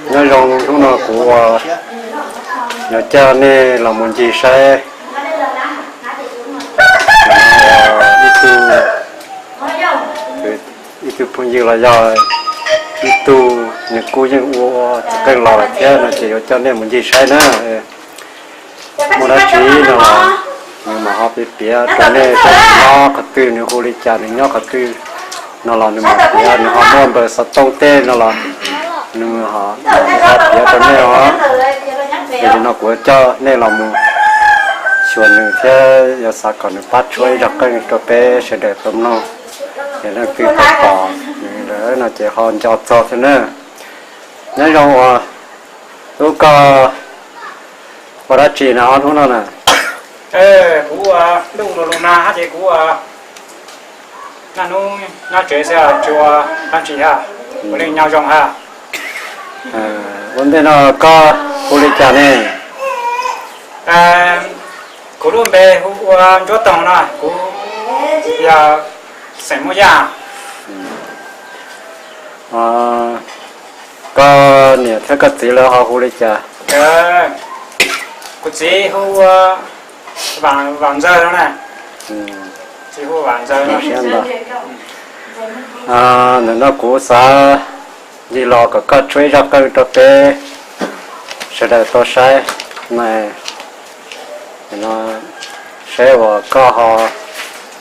Nyob zoo, hnub no kuv yuav coj nej los mus ncig saib ib tug, ib tug phooj ywg los yog ib tug nws kuj yeej ua tsis qeej los lawm thiab no ces yuav coj nej mus ncig saib na. Muaj dab tsi no los nws mam ho piav piav rau nej, nws nyob qhov twg, nws hu li cas, nws nyob qhov twg no los nws mam piav, nws ho muaj npawb xov tooj tej no los nws ho piav rau nej os. Ces nim no kuv coj nej los mus xyuas nws thiab yuav xav kom nws pab tshuab ib zaj qeej rau peb sawv daws tau mloog. Ces leej twg tau pom nws lawm no ces ho nco txog thiab na. Nyob zoo uas tub, koj ua dab tsi na ob hnub no na? Kuv ua ntuj lus lus nag hab ces kuv ua naj hnub nyob tsev xwb, tsis ua dab tsi hab, ua neej nyob zoo hab. Ua ntej no koj hu li cas ne? Kuv lub npe hu ua Ntsuab Toog no, kuv yog xeem Muaj Yaj. Koj niam thiab koj txiv lawv ho hu li cas? Kuv txiv hu ua Vam Ntxawg no na. Txiv hu Vam Ntxawg no. Ntawm no kuv xav ncig los kom koj tshuab ib zaj qeej rau peb sawv daws tau saib na. Saib uas koj ho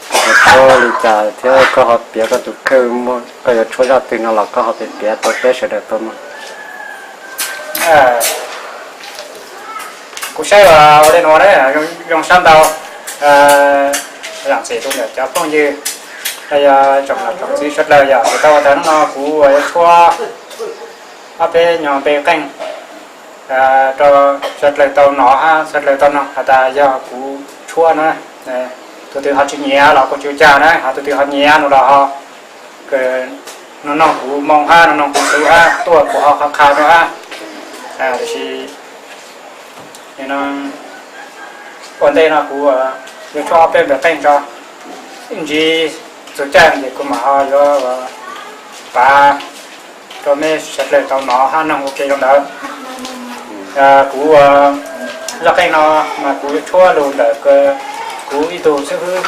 tshuab li cas thiab koj ho piav koj tus kheej, muaj koj yuav tshuab zaj twg no los koj ho piav piav rau peb sawv daws tau mloog. Kuv saib ua li no na, zoo sab ntau. Zaam txim rau ntawm cov phooj ywg, yog tsoom niam tsoom txiv sawv dlawg, yog tau tag hnub no kuv yuav tshuab ob peb nyuag npe qeej rau sawv dlawg tau nov hab sawv dlawg tau noog has tas yog kuv tshuab na. Tus twg ho tsis nyiam los kuj tsis ua cas na, ho tus twg ho nyiam no los ho noog kuv moo hab noog kuv xwb hab, tuaj kuv ho qha qha rau hab. Tiam sis ua ntej no kuv yuav tshuab ob peb npe qeej tso, ib ntsis txug caij ces kuv mam ho yuav pav rau mej sawv dlawg tau nov hab noog ua ke rau ntawd. Kuv zaj qeej no mas kuv yuav tshuab lug ntawm kuv ib tug xib hwb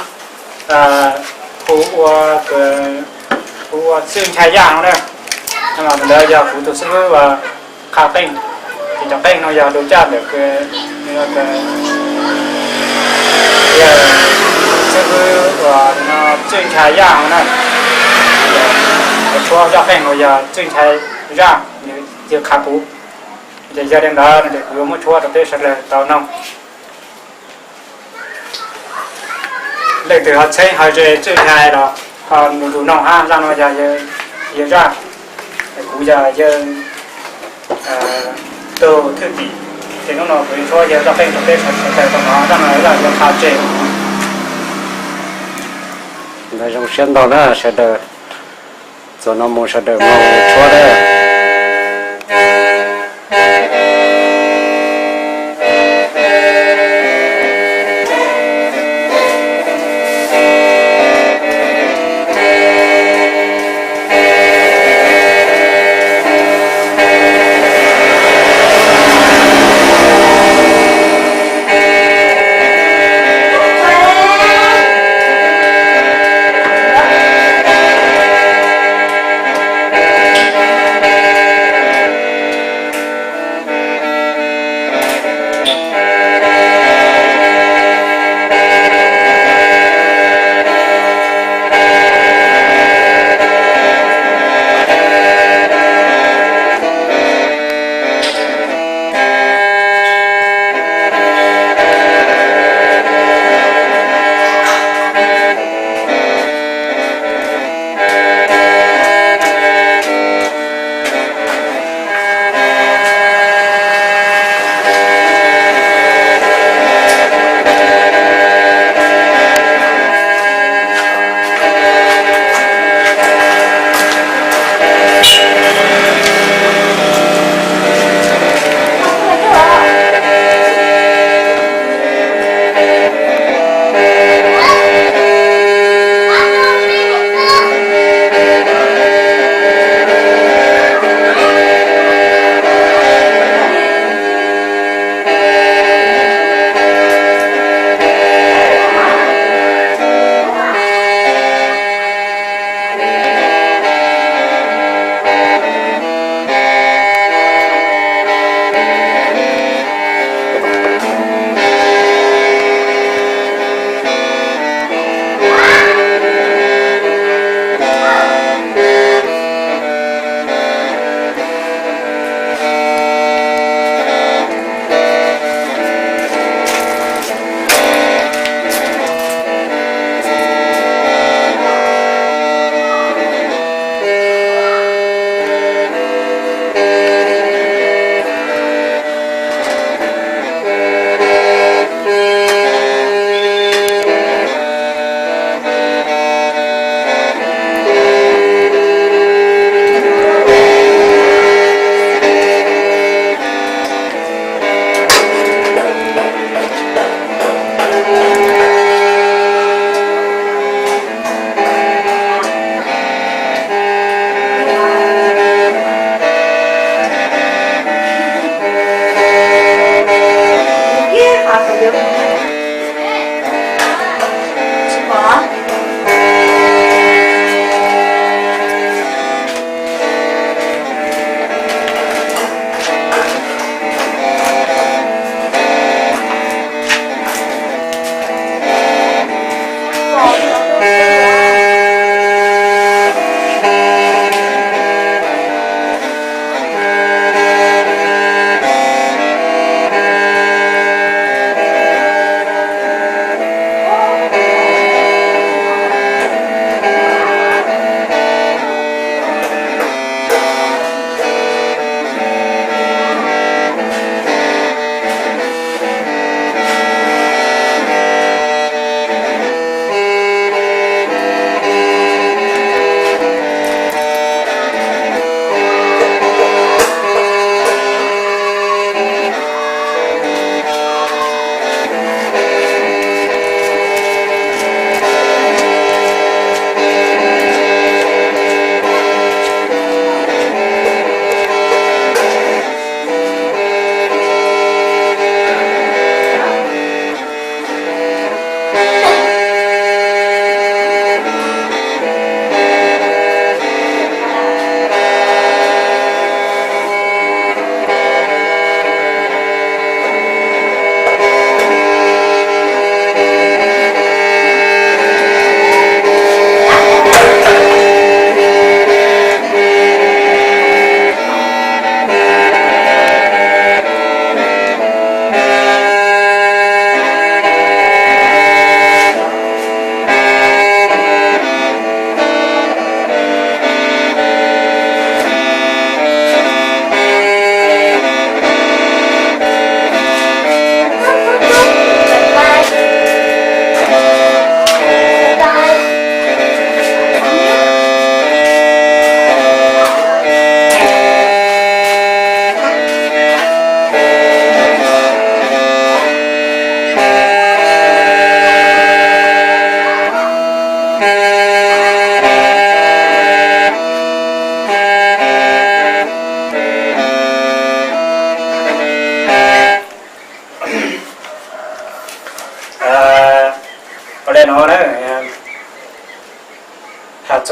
hu ua, hu ua Txwj Nchai Yaj no na. Ntawd yog kuv tus xib hwb uas qha qeej, ces cov qeej no yog lug caj ntawm xib hwb uas Txwj Nchai Yaj no na. Tshuab zaj qeej no yog Txwj Nchai Yaj yog qha kuv, ces yog li ntawd no ces kuv yuav muab tshuab rau peb sawv dlawg tau noog. Leej twg ho txheeb ho ze Txwj Nchai los ho nug nug noog hab, zaj no yog yawg zaj, kuv yog yawg tug thwj tim, ces hnub no kuv yuav tshuab yawg zaj qeej rau peb sawv dlawg tau noog, zaj no yog yawg qha tseg. Ntawd zoo siab ntau na sawv daws, txuas no mus sawv daws mloog tshuab na.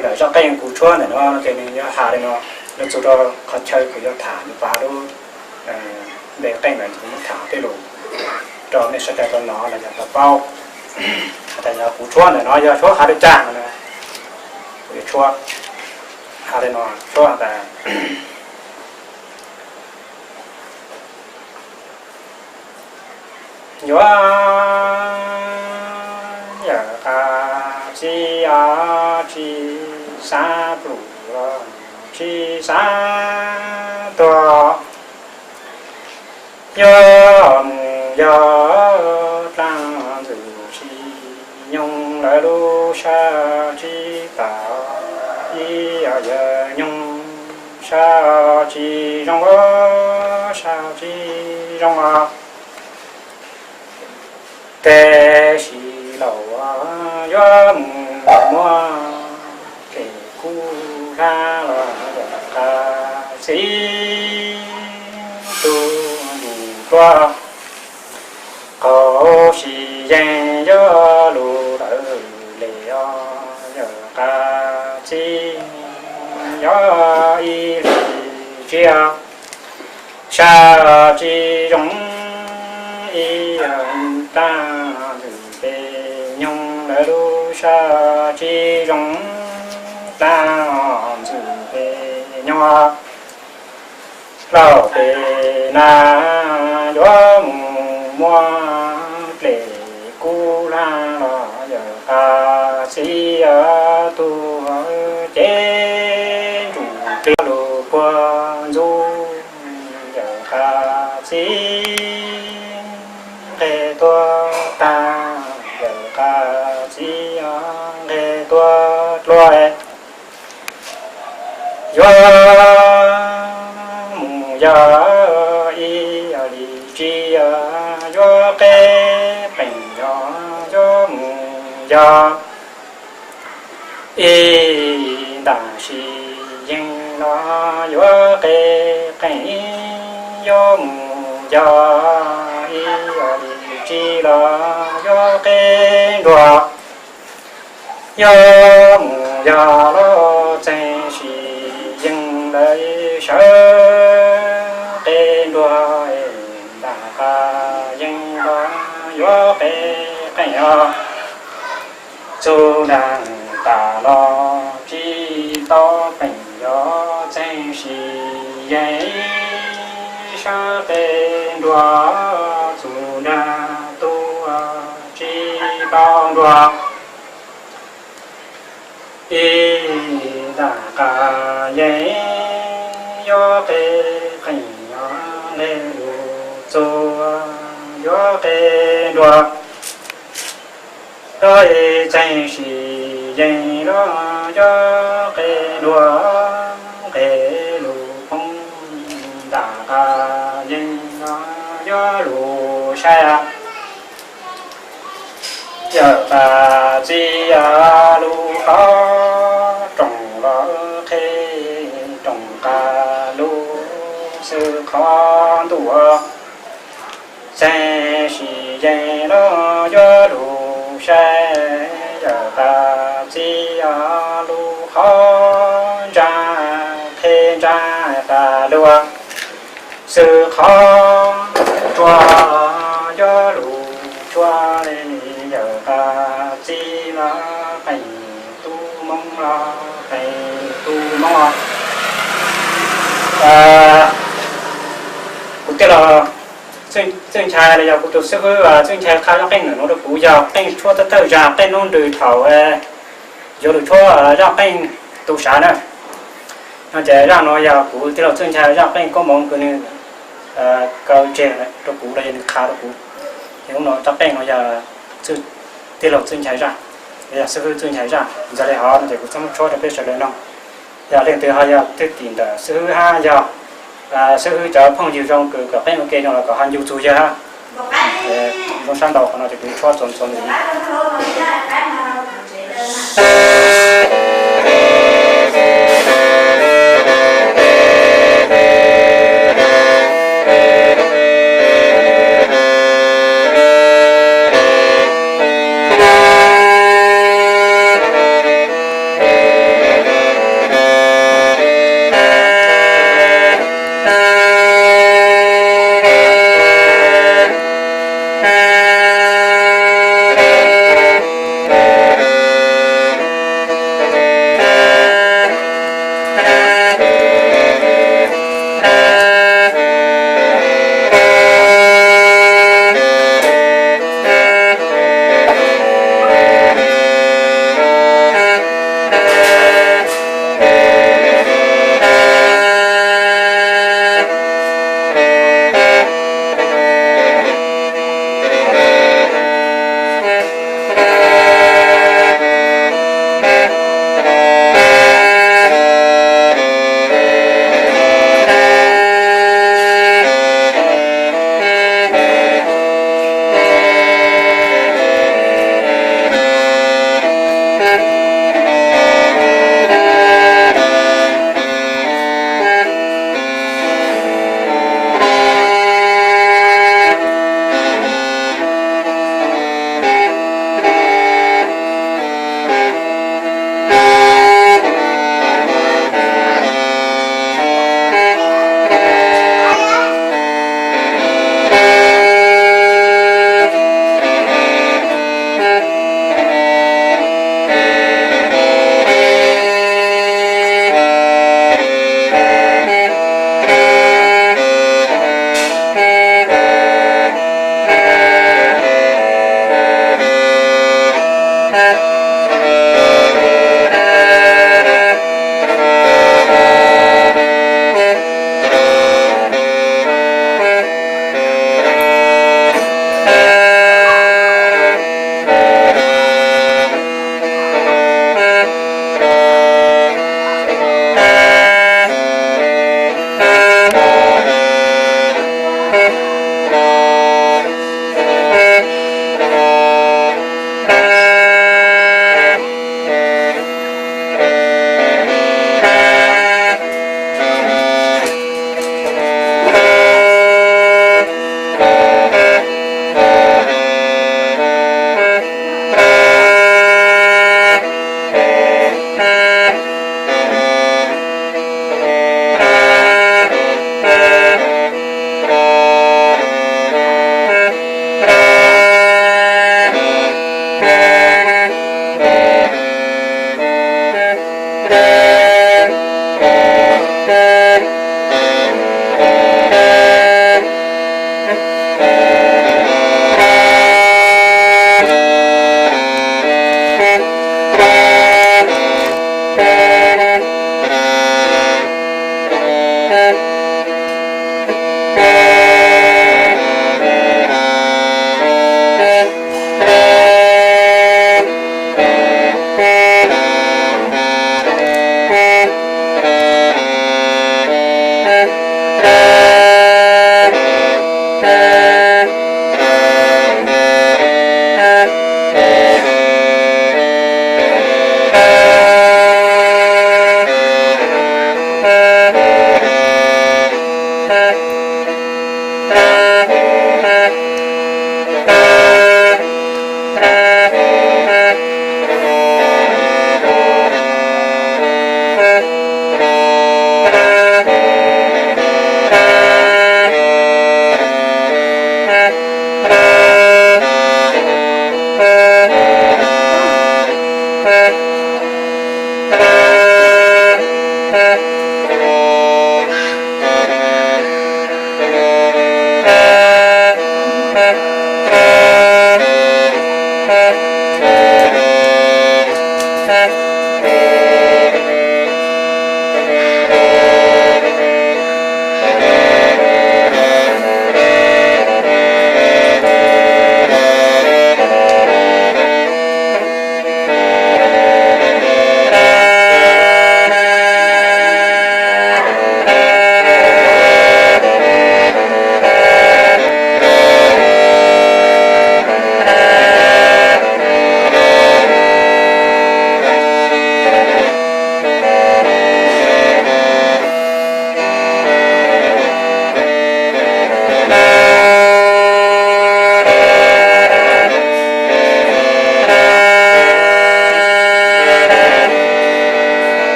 Ntawm zaj qeej kuv tshuab ntawm no ces nws yuav hais li no, nws txug rau qhov chaw kuv yuav tham nws pas lub npe qeej ntawd, kuv muab tham tej lus rau nej sawv daws tau hnov los yog tau paub. Has tas yog kuv tshuab ntawm no yog tshuab hais li cas no, kuv yuav tshuab hais li no, tshuab tas yuav yawm qab txib os, tsis xav plum los tsis xav tuag, yuav mus yog dlaab ntxwg tsis nyoog lawv lub sab tsis tas, ib yawg nyoog sab tsis zoo, sab tsis zoo os. Tab sis laus yuav mus muab dlej kub hlab los yawm qab txib tug ntuj dlua, qaug sis yeeg yuav lug lawm le os yawm qab txib, yog ib hlis tsiab sab tsis zoo, ib yawg dlaab ntxwg peb nyoog lawv lub sab tsis zoo, dlaab ntxwg peb nyoog laug peb na yuav mus muab dlej kub hlab los yawm qab txib tug cev ntsuj plig lug puag ntxub yawm qab txib nqeg tuag tag, yawm qab txib nqeg tuag dlua, yuav mus yog ib yawg li tsis yog yuav qeb qeej, yog yuav mus yog ib ntam sis yeeg los yuav qeb qeej, yuav mus yog ib yawg li tsis los yuav qeb nruas, yuav mus yog los txeeg sis yeeg lawv sawv qeb nruas, ntam qab yeeg los yuav qeb qeej os. Txug nraag tas los tsis tau peem, yog txeeg sis yeeg sawv qeb nruas, txug nraag tuag tsis tau nruas, ib ntam qab yeeg yuav qeb qeej, yog nqeg lug txug yuav qeb nruas, yog ib txeeg sis yeeg los yuav qeb nruas, nqeg lug poob, ntam qab yeeg los yuav lug saib, yawm qab txib lug qhov rooj los qheb rooj, qab lug xwb qhov ntuj, txeeg sis yeeg los yuav lug saib, yawm qab txib lug qhov ntsa, qheb ntsa qab lug xwb qhov tsua, yuav lug tsua le, yawm qab txib los qeej tub moob los qeej tub moob. Kuv tij laug Txwj Nchai los yog kuv tus xib hwb Txwj Nchai qha zaj qeej ntawm no rau kuv, yog qeej tshuab thawj thawj zag qeej nub nrwg thaum yuav lug tshuab zaj qeej tu sav na. No ces zaj no yog kuv tij laug Txwj Nchai zaj qeej koob moov kws nws kaw tseg rau kuv los yog nws qha rau kuv. Ces hnub no zaj qeej no yog tij laug Txwj Nchai zaj, yog xib hwb Txwj Nchai zaj. Yog li hov no ces kuv txhob muab tshuab rau peb sawv daws noog. Yog leej twg ho yog thwj tim ntawm xib hwb hab yog xib hwb cov phooj ywg zoo kws kawm qeej ua ke no los kom ho ncu txug yawg hab. Zoo sab ntau, qhov no ces kuv tshuab txuas ntxuav ntxiv.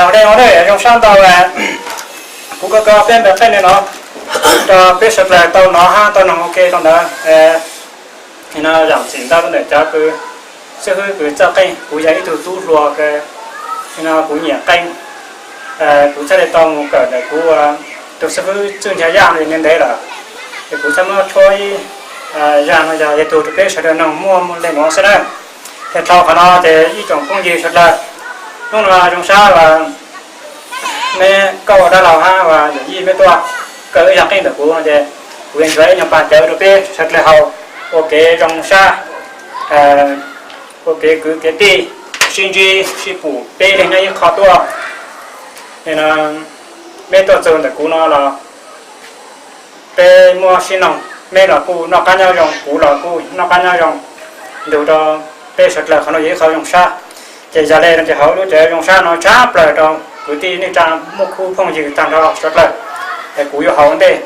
Ua dej ua dej zoo sab ntau. Kuv koj koj peb npe qeej li no rau peb sawv daws tau hnov hab tau noog ua ke rau ntawd. No zaum txim ntau rau ntawm cov kws xib hwb kws txawj qeej, kuv yog ib tug tub hluas kws no kuv nyiam qeej. Kuv txhaj le tau mus kawm ntawm kuv tus xib hwb Txwj Ncha Yaj no ntev lawm, es kuv txhaj muab tshuab ib zaj no yog yog tug rau peb sawv daws noog muaj muaj le nuav xwb na. Ces dhau qhov no ces ib tsoom phooj ywg sawv daws, hnub no zoo sab uas meb koj ua dab laug hab uas yawm yij meb tuaj kawm ib zaj qeej ntawm kuv no ces kuv yuav nthuav ib nyuag pag cawv rau peb sawv daws haus ua kev zoo sab, ua kev kwv kev tij, sib ntsib sib pum peb leeg nyob ib qho tuaj. No meb tuaj txug ntawm kuv no los peb muab sib noog, meb los kuj noj qab nyob zoo, kuv los kuj noj qab nyob zoo, ntug rau peb sawv daws qhov no yog ib qho zoo sab. Ces yog le no ces hauv lub cawv zoo sab no tshab plaws rau kwv tij neej tsa muaj khub phooj ywg tag nrho sawv daws, es kuv yuav haus ua ntej.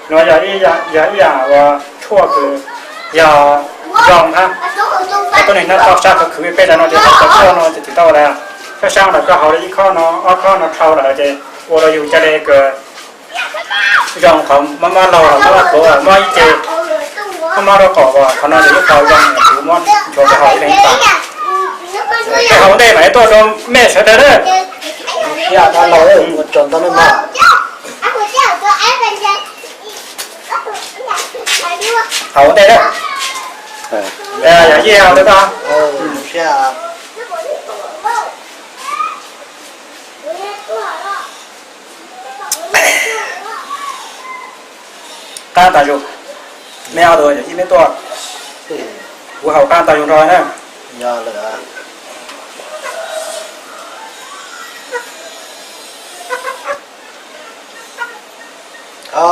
Nuav yog ib yam uas tshuaj kws yog zoo hab, tuab neeg nyob toj sab khwv khwv peb tas no ces haus cov tshuaj no ces tsis tau lawm. Sab sab ntawm koj haus li ib khob no ob khob no dhau lawm ces ua rau yus ca le kws zoo, qhov mob mob laug los mob pluav los mob ib ce, mob mob rau qaum, qhov no yog ib qho zoo kuv muab nthuav rau haus ib leeg ib pas. Ces haus ua ntej mas tuaj rau mej sawv daws na. Ua tsaug ntau nej mog. Haus ua ntej na. Yog yij haus tau. Qab tas zug, mej ob tug yawm yij mej tuaj, kuv haus qab tas zug nrho na.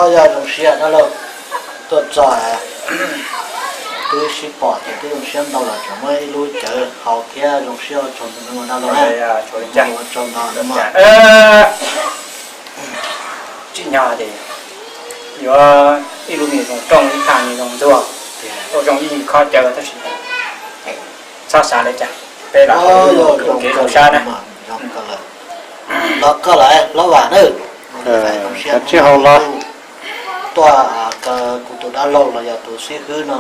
Yog zoo siab dab laug, tuaj txog twb sib pom ces twb zoo siab ntau los tseem muab ib lub cawv haus thiab zoo siab ua tsaug ntau dab laug na. Ua tsaug ntau. Tsim nyog ces yuav ib lub me zoo rooj ib thaj me zoo ntxuag, ua zoo ib khob cawv tab sis txhob xav li cas, peb los ua kev zoo sab na. Los koj lawm, hlob Vam nawb. Tsis hau los tuaj kuv tus dab laug los yog tus xib hwb no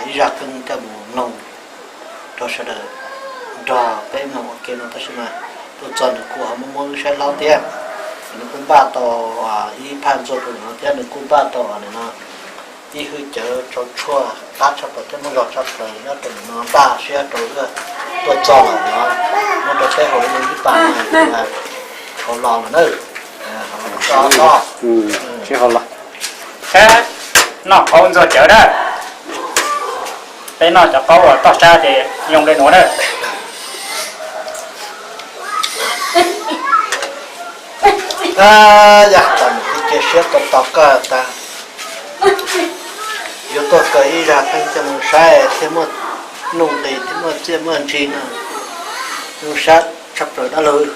ib zaj kheej coj mus mloog rau sawv daws nrog peb mloog ua ke no tab sis mas tuaj txog nws kuj ho muaj muaj lub siab hlob thiab, nws kuj npaj tau ib phaj ntxuag rau no thiab nws kuj npaj tau no Ib hwj cawv rau tshuaj qab tshaj plaws thiab muaj zog tshaj plaws nyob rau ntawm no, npaj siab rau tuaj txog lawm no, muab rau peb haus ib pas no, haus los lawm na. Sib haus los. Noj qaub ntxuag cawv na. Peb noj cov qaub uas toj sab ces yoo li nuav na. Yog tas mus cia siab tau tos koj tas, yuav tuaj kawg ib zag qeej coj mus saib thiab muaj nuj nqis thiab muaj txiaj muaj ntsig no. Zoo siab tshaj plaws dab laug,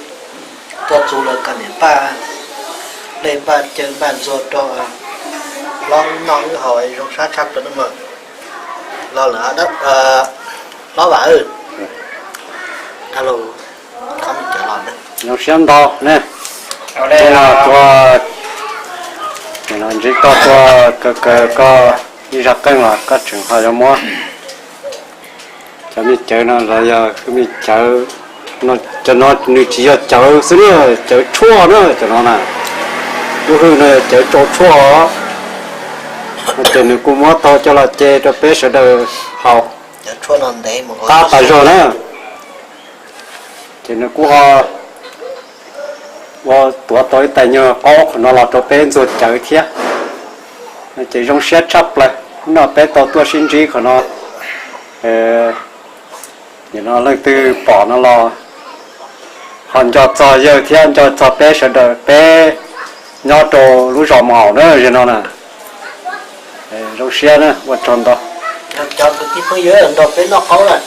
tuaj txug lawm kom niam npaj dlej npaj cawv npaj ntxuag rau hlob wb noj wb haus zoo siab tshaj plaws na mog. Los lawm hlob Vam, dab laug, zoo siab ntau ne. Tuaj, ntsib koj tuaj kawg kawg koj ib zag qeej los koj tseem ho yuav muab cov me cawv no los yog me cawv, cov no nws tsis yog cawv xwb na, cawv tshuaj na cov no na. Lub hwj no yog cawv rau tshuaj os. No ces nws kuj muab tau coj los ce rau peb sawv daws haus qab tas zog na. Ces nws kuj ho ua tuav tau ib tais nyuag qaub qhov no los rau peb ntxuag cawv thiab. Ces zoo siab tshaj plaws no peb tau tuaj sib ntsib qhov no. Nim no leej twg pom no los ho nco txog yawg thiab nco txog peb sawv daws peb nyob rau lub zos Mus Aum na, zaum no na. Zoo siab na, ua tsaug ntau. Cov kwv tij phooj ywg nrog peb noj qaub lawm.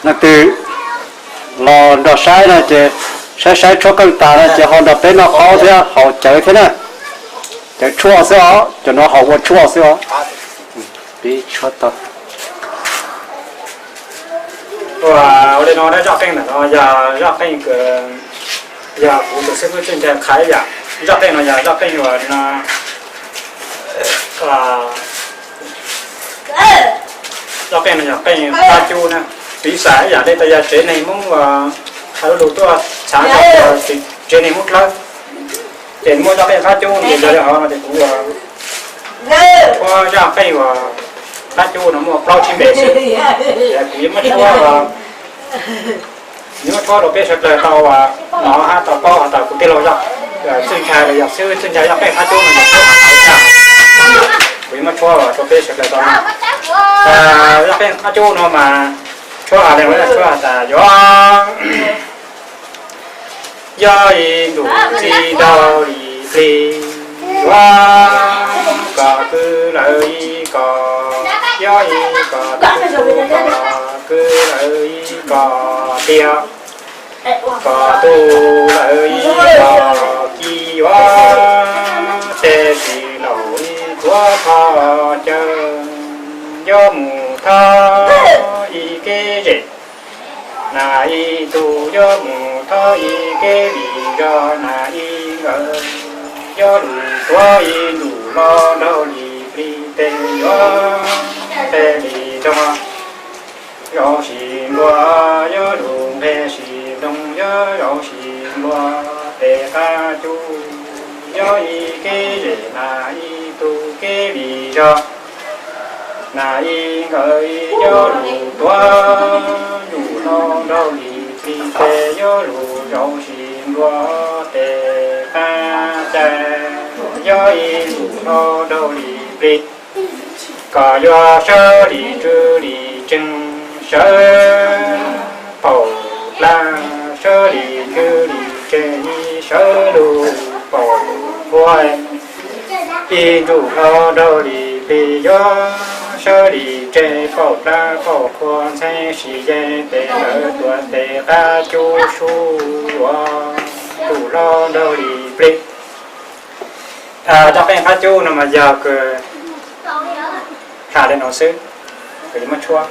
Leej twg los nrog saib no ces saib saib tshuab qeej tas no ces ho nrog peb noj qaub thiab haus cawv thiab na. Cawv tshuaj xwb os, cov no haus ua tshuaj xwb os. Ua li no zaj qeej ntawm no yog zaj qeej, yog kuv tus xib hwb Txwj Ncaig qha ib yam. Zaj qeej no yog zaj qeej uas no, zaj qeej no yog qeej qab cub na. Piv xam ib yam li tas yog tsev neeg Hmoob uas hais lus tuaj txhav, tsev neeg Hmoob dlawb, ces muaj zaj qeej qab cub no ces yog li hov no ces kuv tshuab zaj qeej uas qab cub no muaj plaub tsib npe xwb. Kuv yuav muab tshuab, yuav muab tshuab rau peb sawv dlawg tau hnov hab tau paub has tas kuv tij laug Txwj Ncaig los yog xib hwb Txwj Ncaig zaj qeej qab cub no yog tshuab has tas ua cas. Kuv yuav muab tshuab rau peb sawv dlawg tau hnov. Zaj qeej qab cub no mas tshuab has li, tshuab has tas yuav, yog ib ntus txij nraug li plig, yuav kom kwv lawv ib kom, yog ib kom, kom kwv lawv ib kom tiag, kom tu lawv ib kom ci, yuav tej tsis laus ib tuav thoj cawv, yuav mus thov ib kev zem, nas ib tug yuav mus thov ib kev vim zog, nas ib nkawd yuav lug tuav ib ntus los nraug li plig tes, yuav tej li zog, zauv sis nplua, yuav lug nqeg sis nploog, yuav zauv sis nplua tes qab cub, yuav ib kev zem, nas ib tug kev vim zog, nas ib nkawd yuav lug tuav ntuj no nraug li plig tes, yuav lug zauv sis nplua tes qab cub, yuav ib ntus no nraug li plig. Kom yuav sawv li tsw li tsees, sawv paum dlaab, sawv li tsw li tsees, sawv lug paum qhua, ib ntus no nraug li plig, yuav sawv li tsees paum dlaab paum qhua, ntxhee sis yeeg tes lawv tuav tes qab cub sub yuav ntuj no nraug li plig. Zaj qeej qab cub no mas yog kws tham li no xwb, kws yuav muab tshuab.